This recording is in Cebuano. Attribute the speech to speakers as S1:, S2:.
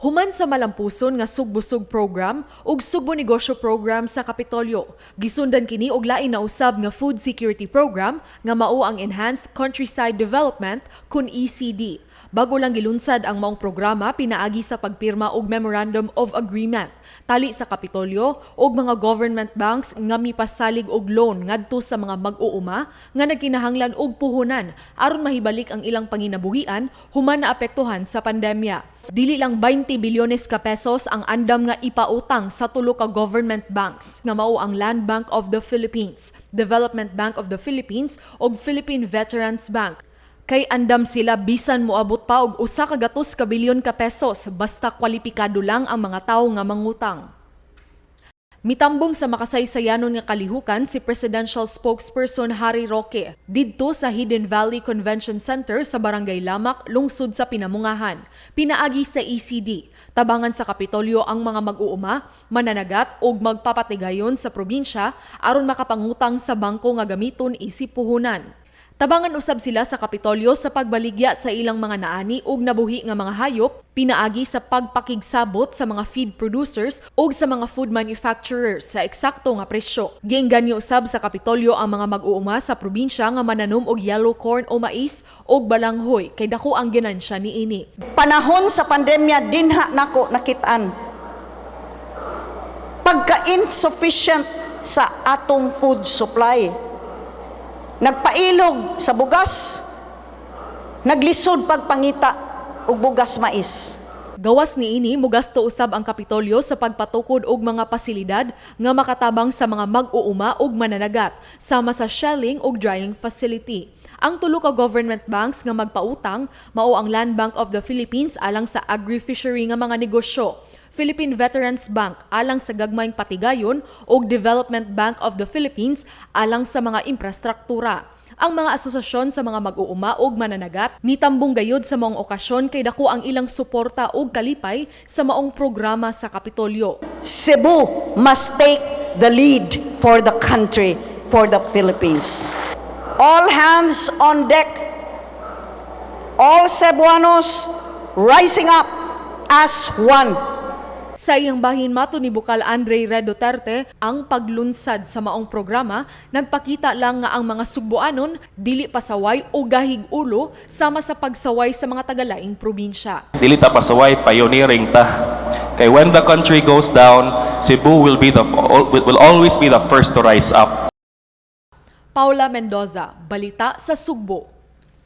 S1: Human sa malampuson nga Sugbusog program ug Sugbo Negosyo program sa Kapitolyo, gisundan kini og lain na usab nga food security program nga mao ang Enhanced Countryside Development kun ECD. Bago lang gilunsad ang maong programa pinaagi sa pagpirma og Memorandum of Agreement tali sa Kapitolyo ug mga government banks nga mipasalig og loan ngadto sa mga mag-uuma nga nagkinahanglan og puhunan aron mahibalik ang ilang panginabuhian human naapektuhan sa pandemya. Dili lang 20 bilyones ka pesos ang andam nga ipautang sa tulo ka government banks nga mao ang Land Bank of the Philippines, Development Bank of the Philippines ug Philippine Veterans Bank. Kay andam sila bisan moabot pa og 100 ka bilyon ka pesos basta kwalipikado lang ang mga tawo nga mangutang. Mitambong sa makasaysayanon nga kalihukan si Presidential Spokesperson Harry Roque didto sa Hidden Valley Convention Center sa Barangay Lamac, lungsod sa Pinamungahan. Pinaagi sa ECD, tabangan sa Kapitolyo ang mga mag-uuma, mananagat ug magpapatigayon sa probinsya aron makapangutang sa bangko nga gamiton isip puhunan. Tabangan usab sila sa Kapitolyo sa pagbaligya sa ilang mga naani ug nabuhi nga mga hayop pinaagi sa pagpakigsabot sa mga feed producers ug sa mga food manufacturers sa eksakto nga presyo. Giengganyo usab sa Kapitolyo ang mga mag-uuma sa probinsya nga mananom og yellow corn o mais ug balanghoy kay dako ang ginansya niini.
S2: Panahon sa pandemya, dinha nako nakitaan pagka-insufficient sa atong food supply. Nagpailog sa bugas, naglisod pagpangita og bugas, mais.
S1: Gawas niini, mugasto usab ang Kapitolyo sa pagpatukod og mga pasilidad nga makatabang sa mga mag-uuma ug mananagat, sama sa shelling ug drying facility. Ang tulo ka government banks nga magpautang mao ang Land Bank of the Philippines alang sa agri-fishery nga mga negosyo, Philippine Veterans Bank alang sa gagmayng patigayon ug Development Bank of the Philippines alang sa mga imprastruktura. Ang mga asosasyon sa mga mag-uuma ug mananagat nitambong gayud sa maong okasyon kay dako ang ilang suporta ug kalipay sa maong programa sa Kapitolyo.
S2: Cebu must take the lead for the country, for the Philippines. All hands on deck. All Cebuanos rising up as one.
S1: Sa iyang bahin, mato ni Bukal Andre Red Duterte, ang paglunsad sa maong programa nagpakita lang nga ang mga Sugboanon dili pasaway o gahig ulo sama sa pagsaway sa mga tagalaing probinsya.
S3: Dili ta pasaway, pioneering ta. Kay when the country goes down, Cebu will always be the first to rise up.
S1: Paula Mendoza, Balita sa Sugbo.